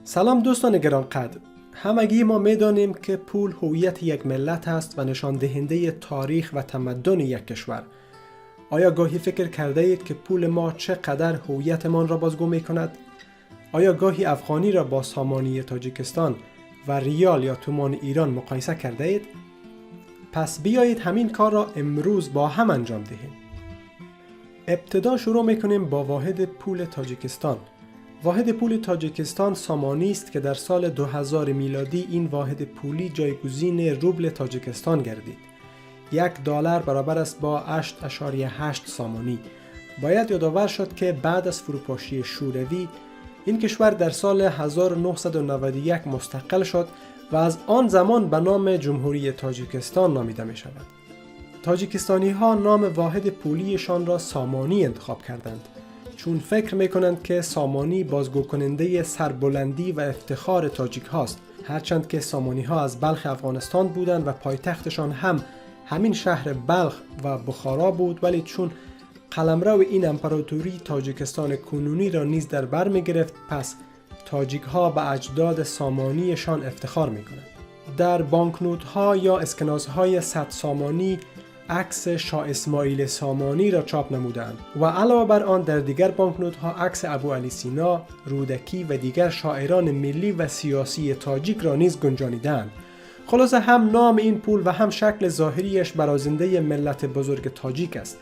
سلام دوستان گرانقدر. همگی ما میدانیم که پول هویت یک ملت است و نشان دهنده تاریخ و تمدن یک کشور. آیا گاهی فکر کرده اید که پول ما چقدر هویتمان را بازگو می کند؟ آیا گاهی افغانی را با سامانی تاجیکستان و ریال یا تومان ایران مقایسه کرده اید؟ پس بیایید همین کار را امروز با هم انجام دهیم. ابتدا شروع میکنیم با واحد پول تاجیکستان. واحد پول تاجیکستان سامانی است که در سال 2000 میلادی این واحد پولی جایگزین روبل تاجیکستان گردید. 1 دلار برابر است با 8.8 سامانی. باید یادآور شد که بعد از فروپاشی شوروی، این کشور در سال 1991 مستقل شد و از آن زمان به نام جمهوری تاجیکستان نامیده می شود. تاجیکستانی ها نام واحد پولیشان را سامانی انتخاب کردند، چون فکر می کنند که سامانی بازگو کننده سربلندی و افتخار تاجیک هاست. هرچند که سامانی ها از بلخ افغانستان بودند و پایتختشان هم همین شهر بلخ و بخارا بود، ولی چون قلمرو این امپراتوری تاجیکستان کنونی را نیز در بر می گرفت، پس تاجیک ها به اجداد سامانیشان افتخار می کنند. در بانکنوت ها یا اسکناس های 100 سامانی عکس شاه اسماعیل سامانی را چاپ نمودند و علاوه بر آن در دیگر بانکنوت ها عکس ابو علی سینا، رودکی و دیگر شاعران ملی و سیاسی تاجیک را نیز گنجانیدند. خلاصه هم نام این پول و هم شکل ظاهریش برازنده ملت بزرگ تاجیک است.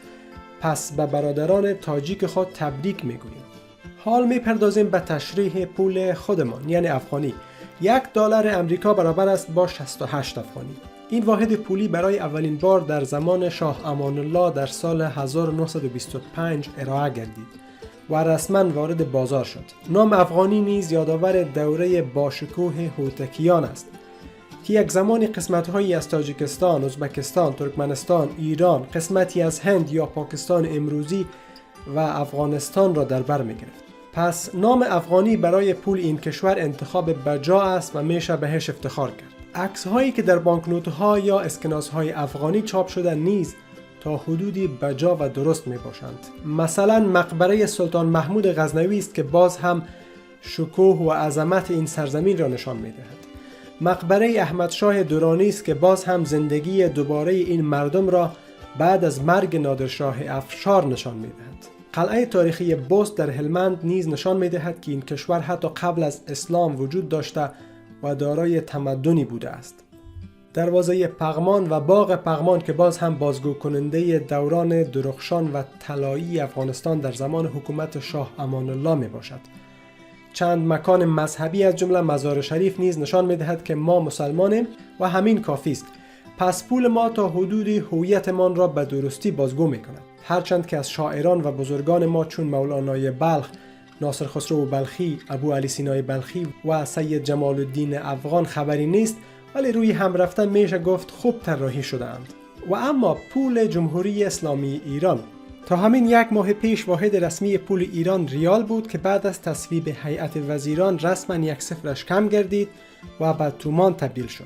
پس به برادران تاجیک خود تبریک میگوییم. حال میپردازیم به تشریح پول خودمان، یعنی افغانی. 1 دلار امریکا برابر است با 68 افغانی. این واحد پولی برای اولین بار در زمان شاه امان الله در سال 1925 ارائه گردید و رسما وارد بازار شد. نام افغانی نیز یادآور دوره باشکوه هوتکیان است که یک زمانی قسمتهایی از تاجیکستان، ازبکستان، ترکمنستان، ایران، قسمتی از هند یا پاکستان امروزی و افغانستان را در بر می گرفت. پس نام افغانی برای پول این کشور انتخاب بجا است و میشه بهش افتخار کرد. عکس هایی که در بانکنوت ها یا اسکناس های افغانی چاپ شده نیز تا حدودی بجا و درست می باشند. مثلا مقبره سلطان محمود غزنوی است که باز هم شکوه و عظمت این سرزمین را نشان می دهد. مقبره احمد شاه درانی است که باز هم زندگی دوباره این مردم را بعد از مرگ نادرشاه افشار نشان می دهد. قلعه تاریخی بست در هلمند نیز نشان می دهد که این کشور حتی قبل از اسلام وجود داشته و دارای تمدنی بوده است. دروازه پغمان و باغ پغمان که باز هم بازگو کننده دوران درخشان و طلایی افغانستان در زمان حکومت شاه امان الله می باشد. چند مکان مذهبی از جمله مزار شریف نیز نشان می دهد که ما مسلمانیم و همین کافی است. پس پول ما تا حدودی هویتمان را به درستی بازگو می کند. هرچند که از شاعران و بزرگان ما چون مولانای بلخ، ناصر خسرو بلخی، ابو علی سینای بلخی و سید جمال الدین افغان خبری نیست، ولی روی هم رفته میشه گفت خوب طراحی شدهاند. و اما پول جمهوری اسلامی ایران. تا همین یک ماه پیش واحد رسمی پول ایران ریال بود که بعد از تصویب هیئت وزیران رسما یک صفرش کم گردید و به تومان تبدیل شد.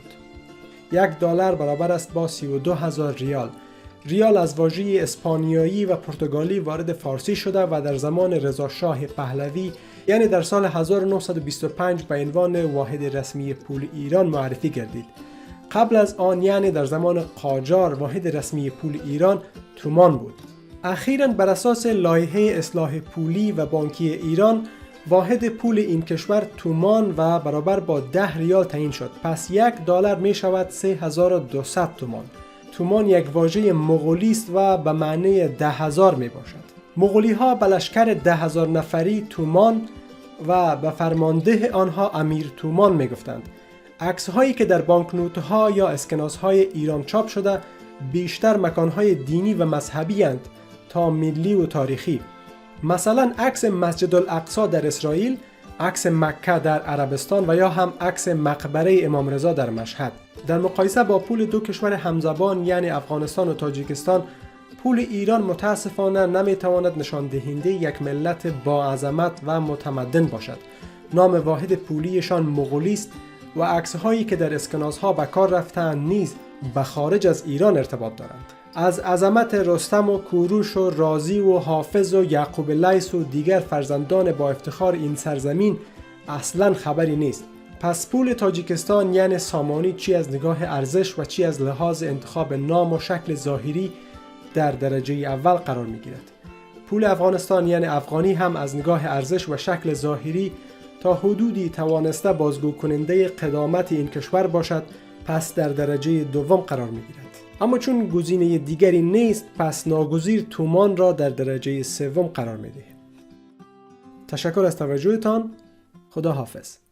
1 دلار برابر است با 32 هزار ریال. ریال از واژه اسپانیایی و پرتغالی وارد فارسی شده و در زمان رضا شاه پهلوی، یعنی در سال 1925، به عنوان واحد رسمی پول ایران معرفی گردید. قبل از آن، یعنی در زمان قاجار، واحد رسمی پول ایران تومان بود. اخیرا بر اساس لایحه اصلاح پولی و بانکی ایران، واحد پول این کشور تومان و برابر با 10 ریال تعیین شد. پس 1 دلار می شود 3200 تومان. تومان یک واژه مغولی است و به معنی 10,000 می باشد. مغولی ها به لشکر 10,000 نفری تومان و به فرمانده آنها امیر تومان می گفتند. عکس هایی که در بانکنوت ها یا اسکناس های ایران چاپ شده بیشتر مکان های دینی و مذهبی اند تا ملی و تاریخی. مثلا عکس مسجد الاقصی در اسرائیل، عکس مکه در عربستان و یا هم عکس مقبره امام رضا در مشهد. در مقایسه با پول دو کشور همزبان، یعنی افغانستان و تاجیکستان، پول ایران متاسفانه نمیتواند نشان دهنده یک ملت با عظمت و متمدن باشد. نام واحد پولیشان مغولی است و عکس هایی که در اسکناس ها به کار رفتند نیز به خارج از ایران ارتباط دارند. از عظمت رستم و کوروش و رازی و حافظ و یعقوب لیث و دیگر فرزندان با افتخار این سرزمین اصلا خبری نیست. پس پول تاجیکستان یعنی سامانی چی از نگاه ارزش و چی از لحاظ انتخاب نام و شکل ظاهری در درجه اول قرار می گیرد. پول افغانستان یعنی افغانی هم از نگاه ارزش و شکل ظاهری تا حدودی توانسته بازگو کننده قدامت این کشور باشد، پس در درجه دوم قرار می گیرد. اما چون گزینه دیگری نیست، پس ناگزیر تومان را در درجه سوم قرار می دهیم. تشکر از توجهتان. خدا حافظ.